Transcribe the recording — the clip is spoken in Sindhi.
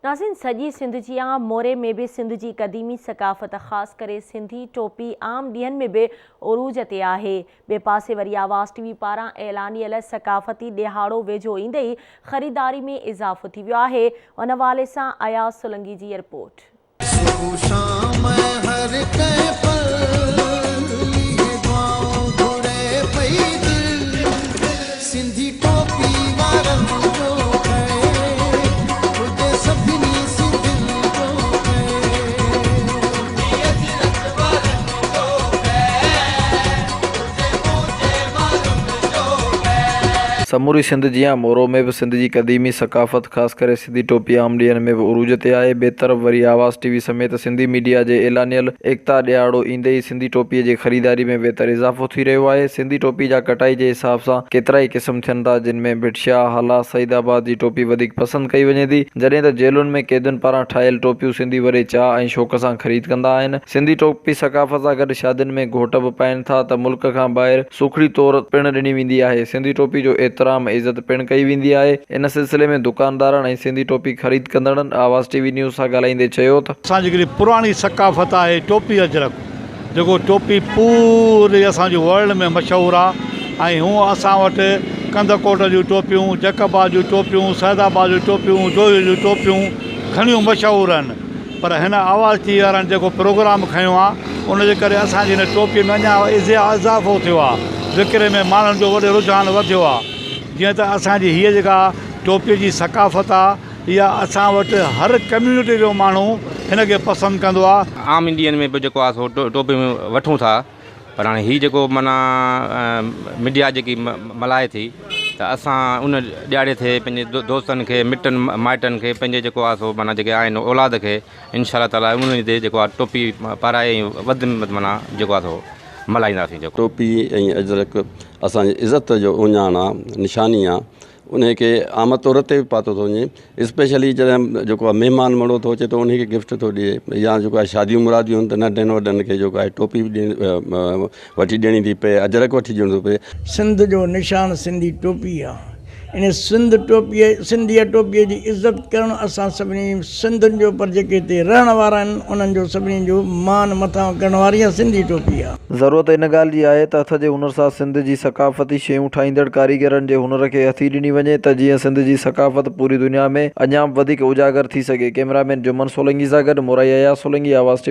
ناظرين سڄي سنڌ جيان موري ۾ به سنڌ جي قديمي ثقافت خاص ڪري سنڌي ٽوپي عام ڏينهن ۾ به عروج تي آهي. ٻئي پاسي وري آواز ٽي وي پاران اعلانيل ثقافتي ڏهاڙو ويجهو ايندي ئي خريداري ۾ اضافو ٿي ويو آهي. ان حوالي سان اياز سولنگي جي رپورٽ. صبح شام ۽ هر ڪنهن پل اهي دعائون گهري پئي دل سنڌي ٽوپي وارن جو خير هجي سڀني سنڌين جو خير. سموري سنڌ جيان مورو ۾ به سنڌ جي قديمي ثقافت خاص ڪري سنڌي ٽوپي عام ڏينهن ۾ به عروج تي آهي. ٻئي طرف وري آواز ٽي وي سميت سنڌي ميڊيا جي اعلانيل ايڪتا ڏهاڙو ايندي ئي سنڌي ٽوپي جي خريداري ۾ ويتر اضافو ٿي رهيو آهي. سنڌي ٽوپي جا ڪٽائي جي حساب سان ڪيترائي قسم ٿين ٿا جن ۾ ڀٽ شاهه، هالا، سعيد آباد جي ٽوپي وڌيڪ پسند ڪئي وڃي ٿي. جڏهن ته جيلن ۾ قيدين پاران ٺاهيل ٽوپيون سنڌي وڏي چاهه ۽ شوق سان خريد ڪندا آهن. سنڌي ٽوپي ثقافت سان گڏ شادين ۾ گهوٽ به پائين ٿا ته ملڪ کان ٻاهر سوکڙي طور پڻ ڏني ويندي آهي. سنڌي ٽوپي جو احترام ۽ عزت پڻ ڪئي ويندي آهي. ان سلسلي ۾ دڪاندارن ۽ سنڌي ٽوپي خريد ڪندڙن آواز ٽي وي نيوز سان ڳالهائيندي چيو ته. اسان جي هڪڙي پراڻي ثقافت آهي ٽوپي اجرڪ جيڪو ٽوپي پوري اسان جي ورلڊ ۾ مشهور آ ۽ هونء اسان وٽ ڪنڌڪوٽ جون ٽوپيون، جيڪب آباد جون ٽوپيون، سيد آباد جون ٽوپيون، جوهي جون ٽوپيون گهڻيون مشهور آهن. پر هن آواز ٽي وي وارن جيڪو پروگرام کنيو آ ان جي ڪري اسان جي هن ٽوپي ۾ اڃا اضافو ٿيو آ وڪري ۾ ماڻهن جو وڏو رجحان وڌيو آ جيئن ته اسان جي هيء جيڪا ٽوپي جي ثقافت آ اها اسان وٽ هر ڪميونٽي جو ماڻهو هن کي پسند ڪندو آ. عام انڊين ۾ به جيڪو آ سو ٽوپيون وٺون ٿا پر هاڻي هي جيڪو معنيٰ ميڊيا جيڪي ملهائي ٿي ته اسان ان ڏياڙي تي پنهنجي دوستن کي مٽن مائٽن کي پنهنجي جيڪو آهي سو معنيٰ جيڪي آهن اولاد کي انشاء الله تعاليٰ انهن تي جيڪو آهي ٽوپي پارائي ۽ وڌ ۾ وڌ معنيٰ جيڪو آهي سو ملهائينداسين جيڪو. ٽوپي ۽ اجرڪ اسان جي عزت جو اهڃاڻ آ نشاني آ انهي کي عام طور تي به پاتو ٿو وڃي اسپيشلي جڏهن جيڪو آهي مهمان مڙو ٿو اچي ته انهي کي گفٽ ٿو ڏئي يا جيڪو آهي شاديون مراديون آهن ته ننڍن وڏن کي جيڪو آهي ٽوپي به ڏيڻي وٺي ڏيڻي ٿي پئي اجرڪ وٺي ڏيڻو ٿو پئي. سنڌ جو نشان سنڌي ٽوپي آ. ان سنڌ ٽوپيء سنڌيء ٽوپيء جي عزت ڪرڻ اسان سڀني سنڌين جو پر جيڪي هتي رهڻ وارا آهن انهن جو سڀني جو مان مٿانهون ڪرڻ واري اها سنڌي ٽوپي آ. ضرورت ان ڳالهه جي آهي ته هٿ جي هنر سان سنڌ جي ثقافتي شيون ٺاهيندڙ ڪاريگرن جي هنر کي هٿي ڏني وڃي ته جيئن سنڌ جي ثقافت پوري دنيا ۾ اڃان به وڌيڪ اجاگر ٿي سگهي. ڪئميرا مين جمن سولنگي سان گڏ مورائي اياز سولنگي، آواز ٽي.